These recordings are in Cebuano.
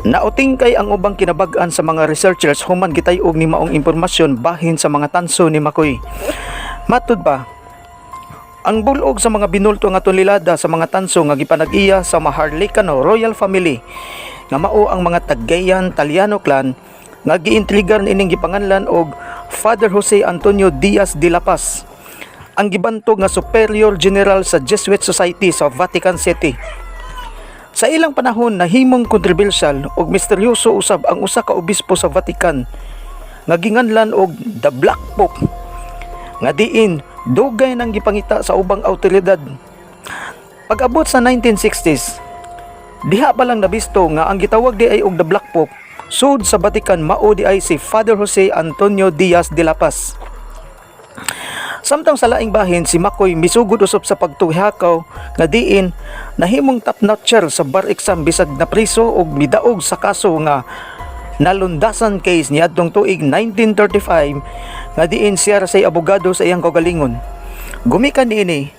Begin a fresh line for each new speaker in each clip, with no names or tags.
Nautingkay ang ubang kinabag-an sa mga researchers human gitay-og ni maong impormasyon bahin sa mga tanso ni Macoy. Matud pa, ang bulog sa mga binulto nga tonelada sa mga tanso nga gipanag-iya sa Maharlikano Royal Family nga mao ang mga Tagayan Tallano clan nga giintrigar niining gipanganlan og Father Jose Antonio Diaz de la Paz, ang gibantog nga Superior General sa Jesuit Society sa Vatican City. Sa ilang panahon, nahimong kontrobersyal ug misteryoso usab ang usa ka obispo sa Vatican nga ginganlan og The Black Pope nga diin dugay nang gipangita sa ubang awtoridad. Pag-abot sa 1960s, diha pa lang nabisto nga ang gitawag di ay og The Black Pope sud sa Vatican mao di ay si Father Jose Antonio Diaz de la Paz. Samtang sa laing bahin, si Macoy misugod usab sa pagtuhakaw nga diin nahimong top notcher sa bar exam bisag napriso og midaog sa kaso nga nalundasan case niadtong tuig 1935 nga diin siya ra say abogado sa iyang kaugalingon. Gumikan niini,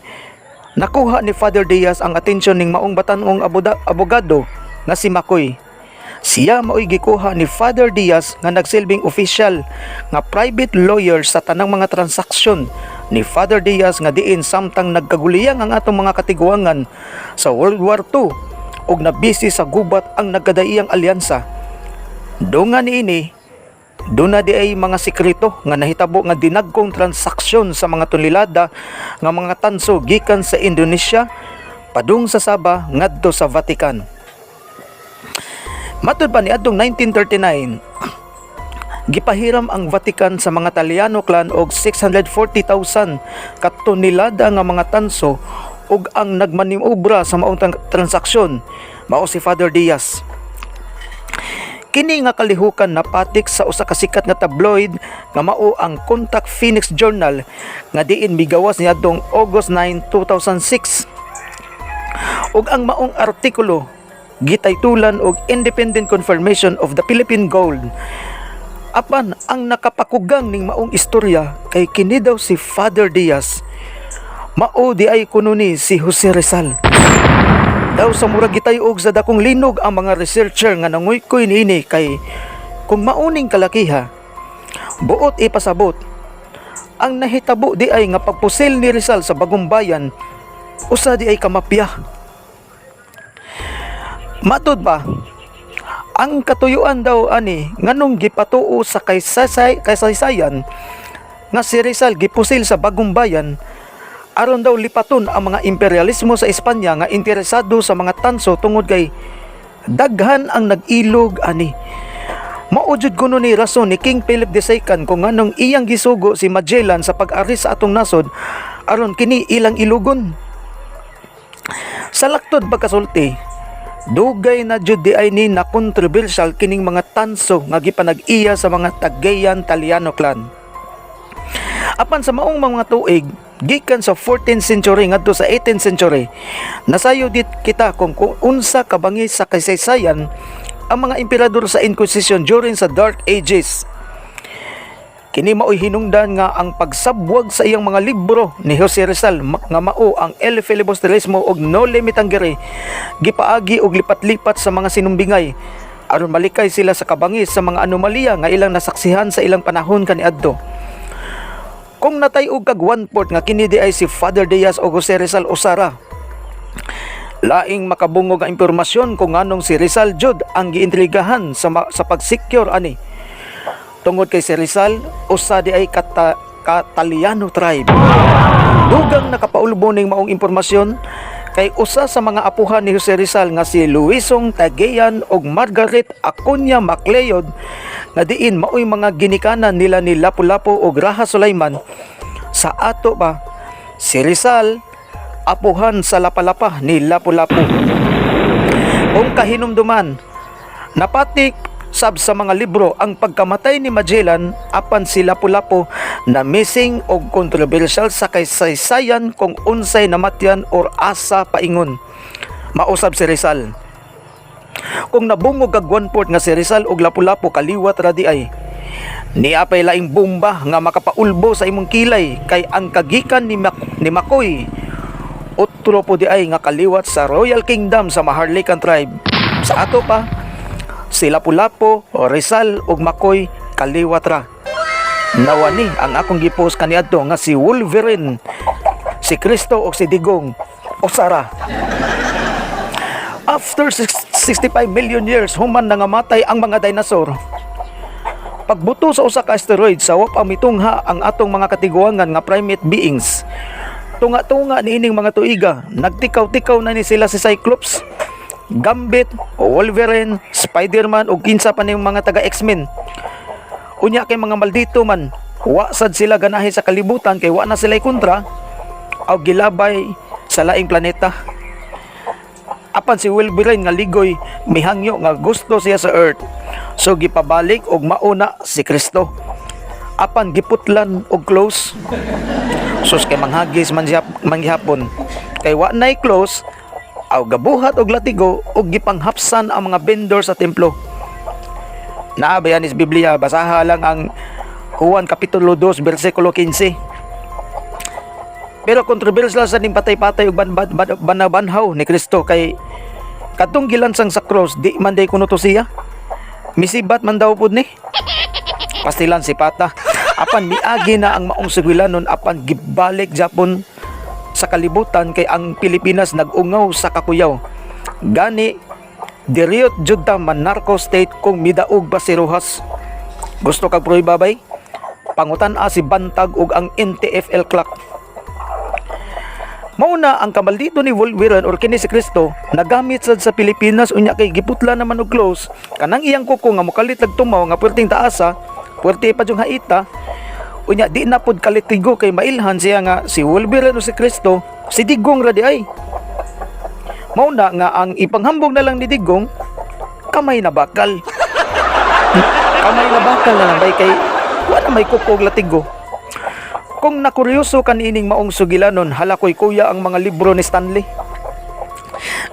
nakuha ni Father Diaz ang atensyon ning maong batan-ong abogado nga si Macoy. Siya mao'y gikuha ni Father Diaz nga nagsilbing official nga private lawyer sa tanang mga transaksyon ni Father Diaz nga diin samtang nagkaguliyang ang atong mga katiguangan sa World War II ug nabisi sa gubat ang nagkadaiyang alyansa. Dunga niini, duna di ay mga sekreto nga nahitabo nga dinagkong transaksyon sa mga tonelada nga mga tanso gikan sa Indonesia padung sa Sabah ngadto sa Vatican. Matud pa, niadtong 1939, gipahiram ang Vatican sa mga Tallano clan og 640,000 ka tonelada nga mga tanso ug ang nagmaniobra sa maong transaksyon mao si Father Diaz. Kini nga kalihukan napatik sa usa ka sikat nga tabloid nga mao ang Contact Phoenix Journal nga diin migawas niadtong August 9, 2006. Ug ang maong artikulo gitaytulan og "Independent Confirmation of the Philippine Gold". Apan ang nakapakugang ning maong istorya kay kini daw si Father Diaz mao di ay kuno ni si Jose Rizal. Daw sa murag gitay-og sa dakong linog ang mga researcher nga nanguykoy niini kay kung mauning kalakiha, buot ipasabot, ang nahitabo di ay nga pagpusil ni Rizal sa Bagong Bayan usa di ay kamapya. Matud pa, ang katuyuan daw ani nganong gipatuo sa kaysaysayan nga si Rizal gipusil sa Bagong Bayan aron daw lipaton ang mga imperialismo sa Espanya nga interesado sa mga tanso tungod kay daghan ang nag-ilog ani. Mao jud kuno ni rason ni King Philip II kung nganong iyang gisugo si Magellan sa pag-ari sa atong nasod aron kini ilang ilugon. Sa laktod pagkasulti, dugay na jud di ay ni na controversial kining mga tanso nga gipanag-iya sa mga Tagayan Tallano clan. Apan sa maong mga tuig, gikan sa 14th century ngadto sa 18th century, nasayo dit kita kung unsa kabangis sa kasaysayan ang mga emperador sa Inquisition during sa Dark Ages. Kini mao'y hinungdan nga ang pagsabwag sa iyang mga libro ni Jose Rizal nga mao ang El Filibusterismo ug Noli Me Tangere gipaagi og lipat-lipat sa mga sinumbingay aron malikay sila sa kabangis sa mga anomalya nga ilang nasaksihan sa ilang panahon kaniadto. Kung natay-og kag one-fourth nga kini di ay si Father Diaz o Jose Rizal usara, laing makabungog ang impormasyon kung nganong si Rizal jud ang giintrigahan sa pag-secure ani. Tungod kay si Rizal usa di ay Cataliano tribe. Dugang nakapaulbo ning maong impormasyon kay usa sa mga apuhan ni Jose Rizal nga si Luisong Tagean ug Margaret Acuña MacLeod nga diin maoy mga ginikanan nila ni Lapu-Lapu ug Raha Sulaiman. Sa ato pa, si Rizal apuhan sa Lapalapa ni Lapu-Lapu. Kung kahinumduman, napatik sab sa mga libro ang pagkamatay ni Magellan apan si Lapu-Lapu na missing og kontrobersyal sa kasaysayan kung unsay namatyan or asa paingon. Mausab si Rizal. Kung nabungog kag one-fourth nga si Rizal og Lapu-Lapu kaliwat ra di ay, niapay laing bomba nga makapaulbo sa imong kilay kay ang kagikan ni Macoy otro po di ay nga kaliwat sa Royal Kingdom sa Maharlikan tribe. Sa ato pa, Si Lapu-Lapu, Rizal ug Makoy kaliwat ra. Nawa ni ang akong gipost kaniadto nga si Wolverine, si Kristo ug si Digong usara. After 65 million years human nangamatay ang mga dinosaur. Pagbuto sa usa ka asteroid sa wa pa mitungha ang atong mga katiguangan nga primate beings. Tunga-tunga niining mga tuiga, nagtikaw-tikaw na ni sila si Cyclops, Gambit, Wolverine, Spider-Man ug kinsa pa ning mga taga X-Men. Unya kay mga maldito man, wa sad sila ganahi sa kalibutan kay wa na sila kontra aw gilabay sa laing planeta. Apan si Wolverine nga ligoy mihangyo nga gusto siya sa Earth. So gipabalik og mauna si Kristo. Apan giputlan og close. Sus, kay manghagis man siya manggihapon. Kay wa nay close aw gabuhat og latigo og gipanghapsan ang mga vendor sa templo. Naa ba yan is Biblia, basaha lang ang Juan Kapitulo 2 bersikulo 15. Pero controversial sa ning patay-patay ug banabanhaw ni Kristo kay katong gilansang sa cross, di man day kuno to siya. Misibat man daw pud ni. Pastilan si pata. Apan miagi na ang maong sugilanon, apan gibalik Japon sa kalibutan kay ang Pilipinas nag-ungaw sa kakuyaw. Gani diriyot jud ta man-narco state kung midaog ba si Rojas. Gusto kag prueba bay? Pangutan-a si Bantag ug ang NTFL clock. Mauna ang kamaldito ni Wolverine or kini si Kristo nagamit sad sa Pilipinas. Unya kay giputla naman og close kanang iyang kuko nga mokalit lag tumaw nga puwerteng taasa, puwerte pa yung haita. Unya di na pod kalitigo kay mailhan siya nga si Wolverine o si Kristo, si Digong ra di ay. Mauna nga ang ipanghambog na lang ni Digong, kamay na bakal. Kamay na bakal na lang bay kay wala may kuko og latigo. Kung nakuryoso ka niining maong sugilanon, halakoy kuya ang mga libro ni Stanley.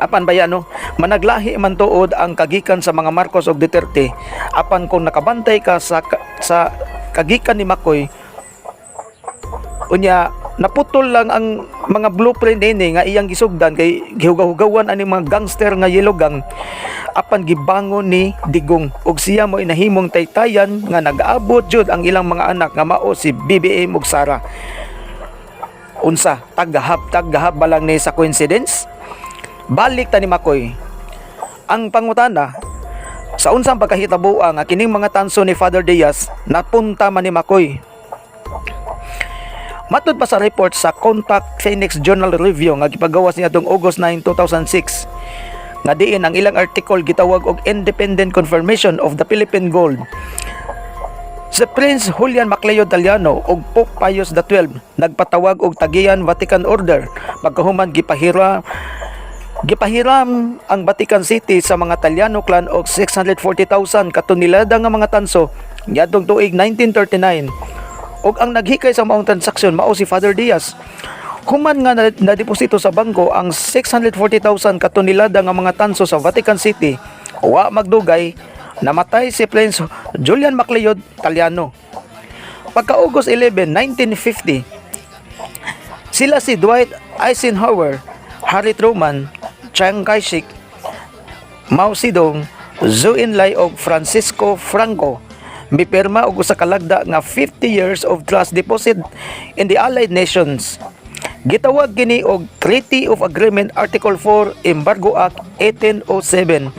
Apan baya no, managlahi man tuod ang kagikan sa mga Marcos og Duterte. Apan kung nakabantay ka sa kagikan ni Makoy, unya naputol lang ang mga blueprint nini nga iyang gisugdan kay gihugaw-hugawan ani mga gangster nga yellow gang, apan gibangon ni Digong ug siya mo inahimong taytayan nga nag-aabot jud ang ilang mga anak nga mao si BBM ug Sara. Unsa taghahap taghahap ba lang ni sa coincidence? Balik ta ni Makoy. Ang pangutana, sa unsang pagkahitabo nga kining mga tanso ni Father Diaz napunta man ni Makoy? Matud pa sa report sa Contact Phoenix Journal Review nga gipagawas niadtong August 9, 2006 nga diin ang ilang article gitawag og Independent Confirmation of the Philippine Gold. Si Prince Julian Macleod Tallano ug Pope Pius XII nagpatawag og Tagian Vatican Order pagkahuman gipahiram ang Vatican City sa mga Tallano clan og 640,000 ka tonelada nga mga tanso niadtong tuig 1939 ug ang naghikay sa maong transaksyon mao si Father Diaz. Human nga nadeposito sa bangko ang 640,000 ka tonelada nga mga tanso sa Vatican City, wa magdugay namatay si Prince Julian Macleod Tallano. Pagka August 11, 1950, sila si Dwight Eisenhower, Harry Truman, Chiang Kai-shek, Mao Zedong, Zhou Enlai ug Francisco Franco mipirma og usa ka lagda nga 50 years of trust deposit in the Allied Nations. Gitawag kini og Treaty of Agreement Article 4 Embargo Act 1807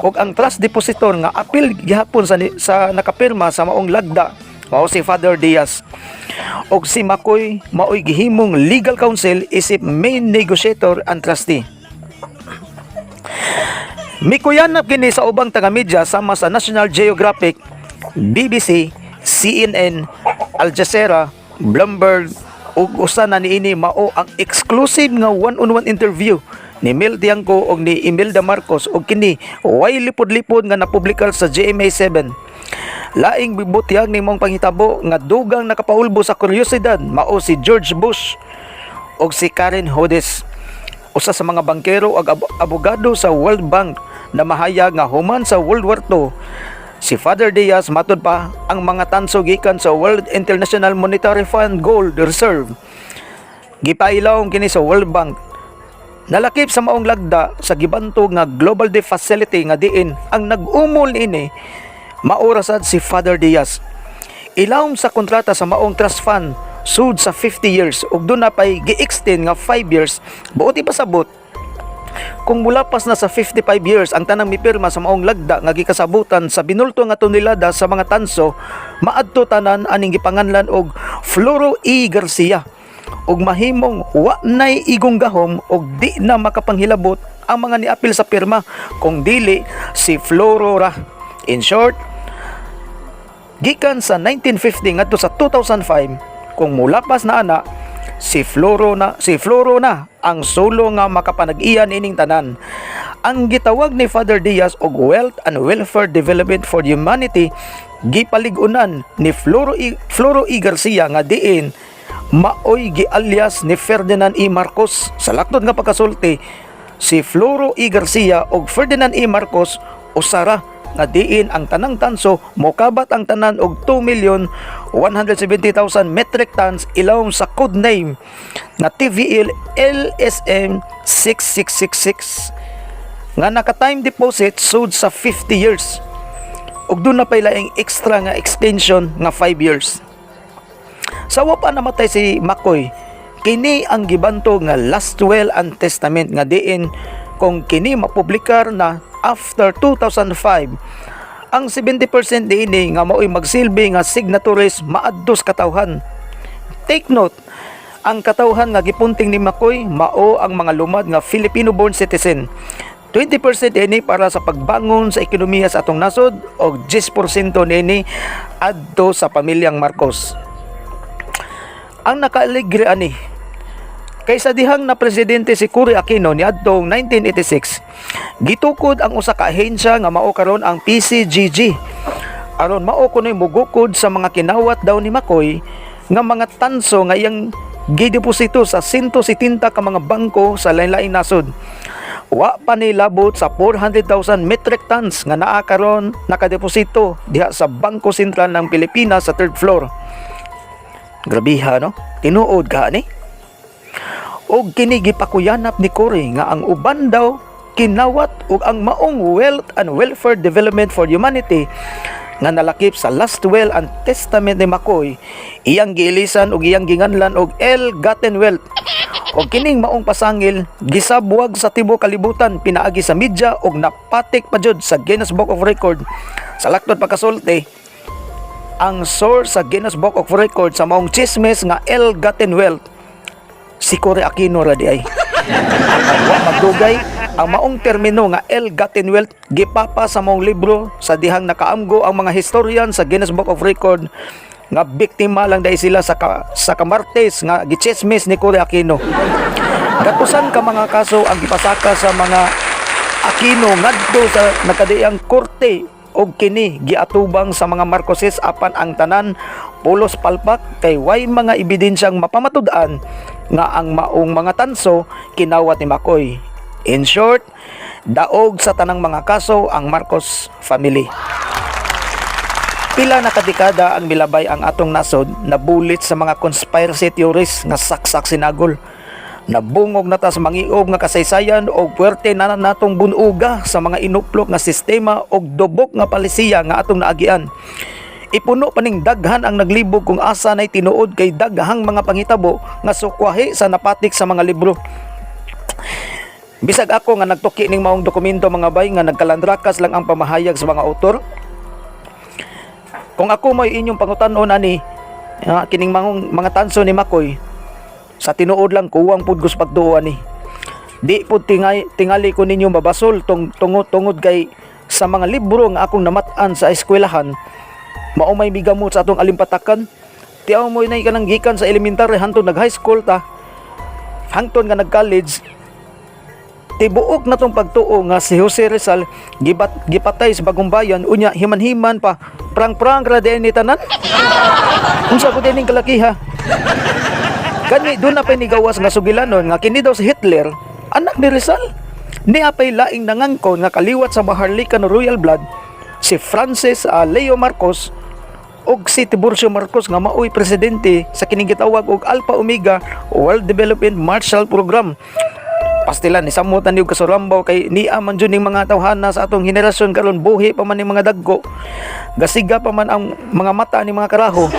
ug ang trust depositor nga apil gihapon sa nakapirma sa maong lagda mao si Father Diaz og si Makoy maoy gihimong legal counsel isip main negotiator and trustee. Mikuyanap kini sa ubang taga-media sama sa National Geographic, BBC, CNN, Al Jazeera, Bloomberg ug usa na niini mao ang exclusive nga one-on-one interview ni Mel Tiangco ug ni Imelda Marcos ug kini way lipod-lipod nga napublikar sa GMA7. Laing bibutyag ni mong panghitabo nga dugang nakapaulbo sa kuryosidad mao si George Bush ug si Karen Hudes, usa sa mga bangkero ug abogado sa World Bank na mahayag nga human sa World War II, si Father Diaz, matud pa ang mga tanso gikan sa World International Monetary Fund Gold Reserve. Gipailawom kini sa World Bank. Nalakip sa maong lagda sa gibantog nga Global Debt Facility nga diin ang nag-umol niini mao ra sad si Father Diaz. Ilawom sa kontrata sa maong trust fund sud sa 50 years ug duna pay gi-extend nga 5 years. Buot ipasabot, kung mulapas na sa 55 years ang tanang mipirma sa maong lagda nga gikasabutan sa binulto nga tonelada sa mga tanso, maadto tanan aning gipanganlan og Floro E. Garcia ug mahimong wa nay igong gahom ug di na makapanghilabot ang mga niapil sa pirma kung dili si Floro ra. In short, gikan sa 1950 ngadto sa 2005, kung mulapas na ana, si Floro na ang solo nga makapanag-iya niining tanan. Ang gitawag ni Father Diaz og Wealth and Welfare Development for Humanity gipalig-unan ni Floro E. Garcia nga diin maoy gialias ni Ferdinand E. Marcos. Sa laktod nga pagkasulti, si Floro E. Garcia ug Ferdinand E. Marcos usara nga diin ang tanang tanso mokabat ang tanan og 2,170,000 metric tons ilawom sa code name nga TVL LSM 6666 nga naka-time deposit sud sa 50 years ug duna pay laing extra nga extension nga 5 years. Sa wa pa namatay si Macoy, kini ang gibantog nga last will and testament nga diin kung kini mapublikar na after 2005, ang 70% niini nga maoy magsilbi nga signatories maadto sa katawhan. Take note, ang katawhan nga gipunting ni Macoy mao ang mga lumad nga Filipino-born citizen. 20% ini para sa pagbangon sa ekonomiya sa atong nasod o 10% niini adto sa pamilyang Marcos. Ang nakaaligre ani, kaysa dihang na presidente si Cory Aquino niadtong 1986, gitukod ang usa ka ahensya nga mao karon ang PCGG aron mao kunoy mugukod sa mga kinawat daw ni Macoy nga mga tanso nga iyang gideposito sa 170 ka mga bangko sa lain-laing nasod. Wa pa ni labot sa 400,000 metric tons nga naa karon nakadeposito diha sa Bangko Sentral ng Pilipinas sa third floor. Grabiha, no? Tinuod ka ni? Og kini gipakuyanap ni Cory nga ang uban daw kinawat ug ang maong Wealth and Welfare Development for Humanity nga nalakip sa last will and testament ni Macoy iyang giilisan ug iyang ginganlan og Ill-Gotten Wealth. Og kining maong pasangil gisabwag sa tibuok kalibutan pinaagi sa media ug napatik pa jud sa Guinness Book of Record. Sa laktod pagkasulti, ang source sa Guinness Book of Record sa maong chismis nga Ill-Gotten Wealth, si Cory Aquino ra diay. Apan wa magdugay, ang maong termino nga Ill-Gotten Wealth gipapa sa maong libro sa dihang nakaamgo ang mga historian sa Guinness Book of Record nga biktima lang dahil sila sa kamartes nga gichismis ni Cory Aquino. Gatusan ka mga kaso ang gipasaka sa mga Aquino ngadto sa nagkadiang korte og kini giatubang sa mga Marcoses, apan ang tanan pulos palpak kay way mga ebidensyang mapamatud-an nga ang maong mga tanso kinawat ni Macoy. In short, daog sa tanang mga kaso ang Marcos family. Pila na kadekada ang milabay ang atong nasod nabulit sa mga conspiracy theories nga saksak sinagol. Nabungog na ta sa mangiob nga kasaysayan og puwerte na natong bunuga sa mga inuplok nga sistema og dubok nga palisiya nga atong naagian. Ipuno pa ning daghan ang naglibog kung asa nay tinuod kay daghang mga panghitabo nga sukwahi sa napatik sa mga libro. Bisag ako nga nagtuki ning maong dokumento, mga bay, nga nagkalandrakas lang ang pamahayag sa mga autor. Kung ako may inyong pangutan-on ani, kining mga tanso ni Macoy, sa tinuod lang kuwang pud kus pagtuo ani. Di pud tingali ko ninyo mabasol tungod tungod kay sa mga libro nga akong namat-an sa eskwelahan, mao may migamot sa atong alimpatakan. Tiaw mo na kanang gikan sa elementary hangtod nag high school ta, hangtod nga nag college, tibuok na tong pagtuo nga si Jose Rizal gipatay sa Bagumbayan, unya himan-himan pa, prang-prang ra din ni tanan. Unsa ko dining kalakiha? Gani duna pay nigawas nga sugilanon nga kini daw si Hitler anak ni Rizal. Nia pay laing nangangkon nga kaliwat sa Maharlika no royal blood si Francis Leo Marcos og si Tiburcio Marcos nga maoy presidente sa kining gitawag og Alpha Omega World Development Marshall Program. Pastilan ni samutan ni og kasurambaw kay niya man jud ning mga tawhana sa atong henerasyon karon, buhi pa man ning mga dagko. Gasiga pa man ang mga mata ni mga karaho.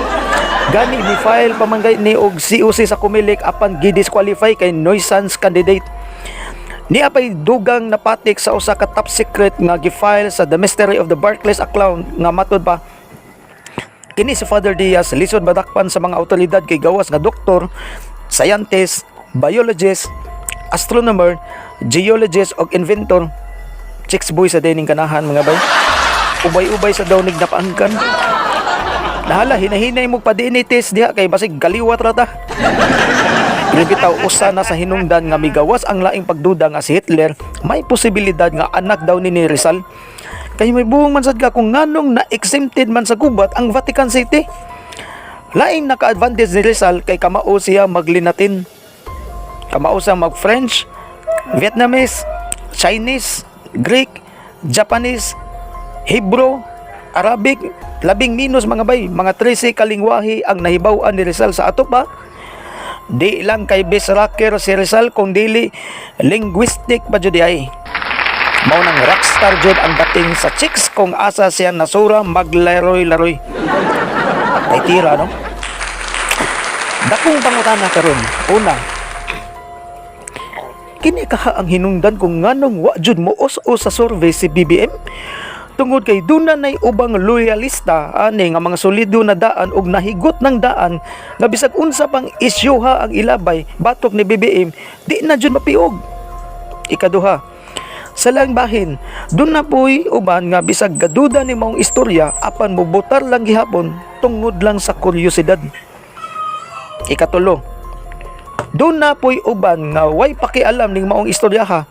Gani ni file pa man gay ni og COC sa Comelec apan gi-disqualify kay nuisance candidate. Niya pay dugang napatik sa usa ka top secret nga gi-file sa The Mystery of the Barclays account nga matud pa kini si Father Diaz lisod madakpan sa mga awtoridad kay gawas nga doktor, scientist, biologist, astronomer, geologist og inventor. Chicks boy sa dining kanahan, mga bay. Ubay-ubay sa daw napaangkan. Nahala, hinahinay mo pa DNA test diha kay basig galiwat ra ta. Pero bitaw usa na sa hinungdan nga migawas ang laing pagduda nga si Hitler may posibilidad nga anak daw ni Rizal. Kay may buong man sad ka kung nganong na-exempted man sa gubat ang Vatican City. Laing naka-advantage ni Rizal kay kamao siya maglinatin. Kamao siya mag-French, Vietnamese, Chinese, Greek, Japanese, Hebrew, Arabic, labing minus, mga bay, mga 13 ka lingwahe ang nahibaw-an ni Rizal sa ato pa. Di lang kay best rocker si Rizal kung dili linguistic pa jud ay. Mao nang rockstar jud ang dating sa chicks kung asa siya nasura maglaroy-laroy. Kay tira, no? Dakong pangutana karon. Una, kini kaha ang hinungdan kung nganong wa jud mo us sa survey si BBM? Tungod kay duna nay ubang loyalista ani nga mga solido na daan og nahigot ng daan nga bisag unsa pang isyuha ang ilabay batok ni BBM, di na jud mapiog. Ikaduha, sa lang bahin, dun na po'y uban nga bisag gaduda ni maong istorya apan mobotar lang gihapon tungod lang sa kuryosidad. Ikatulo, doon na po'y uban nga way pakialam ning maong istoryaha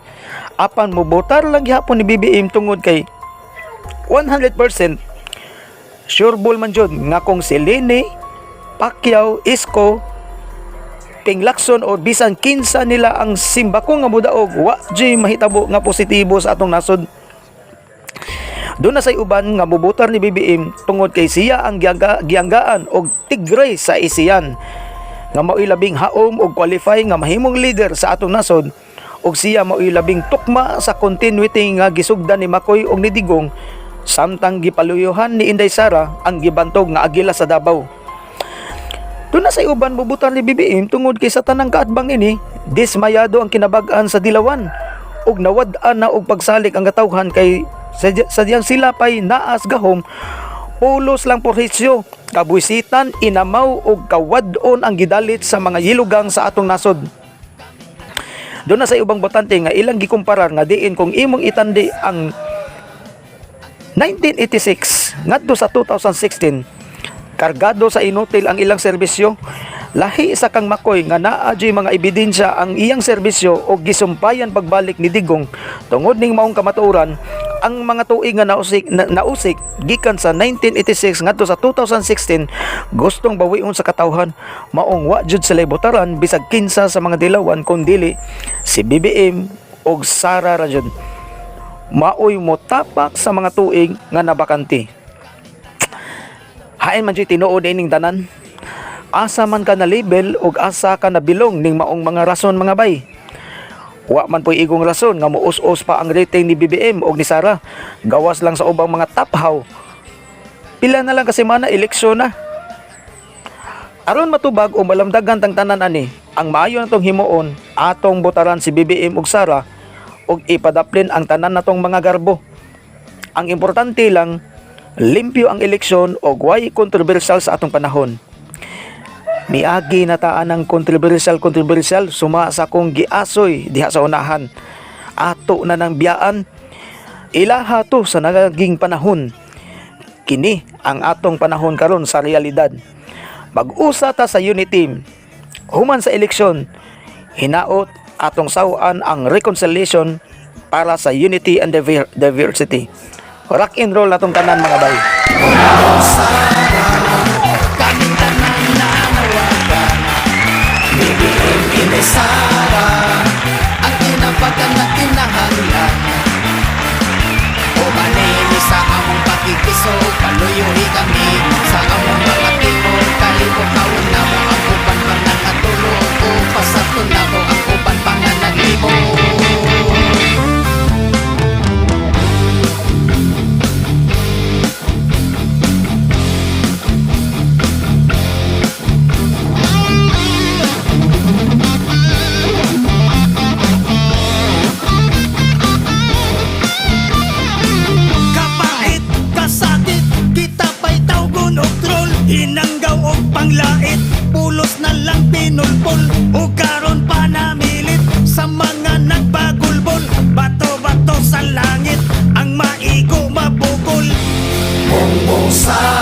apan mobotar lang gihapon ni BBM tungod kay 100% sure ball man jud nga kung si Leni, Pacquiao, Isko, Ping Lacson o bisan kinsa nila ang simbako nga mudaog, wa juy mahitabo nga positibo sa atong nasod. Doon na say uban nga mubutar ni BBM tungod kay siya ang gianggaan og tigre sa ASEAN nga mao'y labing haom og qualify nga mahimong leader sa atong nasod ug siya mao'y labing tukma sa continuity nga gisugdan ni Makoy og ni Digong samtang gipaluyuhan ni Inday Sara ang gibantog nga agila sa Davao. Doon na sa uban bubutan ni BBM tungod kay sa tanang kaatbang ini, dismayado ang kinabag-an sa Dilawan ug nawad-an na og pagsalig ang katawhan kay sadyang sila pay naas gahom, pulos lang porhisyo, kabwisitan, inamaw ug kawad-on ang gidalit sa mga yilugang sa atong nasod. Doon na sa ubang botante nga ilang gikumparar nga diin kung imong itandi ang 1986 ngadto sa 2016, kargado sa inutil ang ilang serbisyo, lahi sa kang Makoy nga naa juy mga ebidensya ang iyang serbisyo o gisumpayan pagbalik ni Digong. Tungod ning maong kamatuoran, ang mga tuig nga nausik gikan sa 1986 ngadto sa 2016 gustong bawion sa katawhan, maong wa jud sila botaran bisag kinsa sa mga Dilawan kun dili si BBM og Sara ra jud maoy motapak sa mga tuig nga nabakante. Hain man jud tinuod ining tanan? Asa man ka na label ug asa ka na bilong ning maong mga rason, mga bay? Wa man po'y igong rason nga muus-us pa ang rating ni BBM og ni Sara. Gawas lang sa ubang mga taphaw. Pila na lang kasi mana, eleksyon na. Aron matubag o malamdagan tang tanan ani, ang maayo natong himuon, atong botaran si BBM ug Sara ug ipadaplin ang tanan natong mga garbo. Ang importante lang, limpyo ang eleksyon o way kontrobersyal sa atong panahon. Miagi na taan ang kontrobersyal kontrobersyal suma sa kong giasoy diha sa unahan. Ato na ng biyaan. Ilaha to sa nagaging panahon. Kini ang atong panahon karon sa realidad. Mag-usa ta sa unity. Human sa eleksyon, hinaot atong sawan ang reconciliation para sa unity and diversity. Rock and roll atong tanan, mga bay.
Kaming tanan nanawagan, BBM, Inday Sara ang tinapakan na kinahanglan. Uban nini sa among pakikisog, paluyuhi kami sa among mga tingog. Kalibot namo ang uban pa nga natulog, o pasakton namo ang uban pa nga naglibog. minulbol. Ug karon pa namilit sa mga nagbagulbol. Bato-bato sa langit, ang maigo mabukol. Bongbong Sara.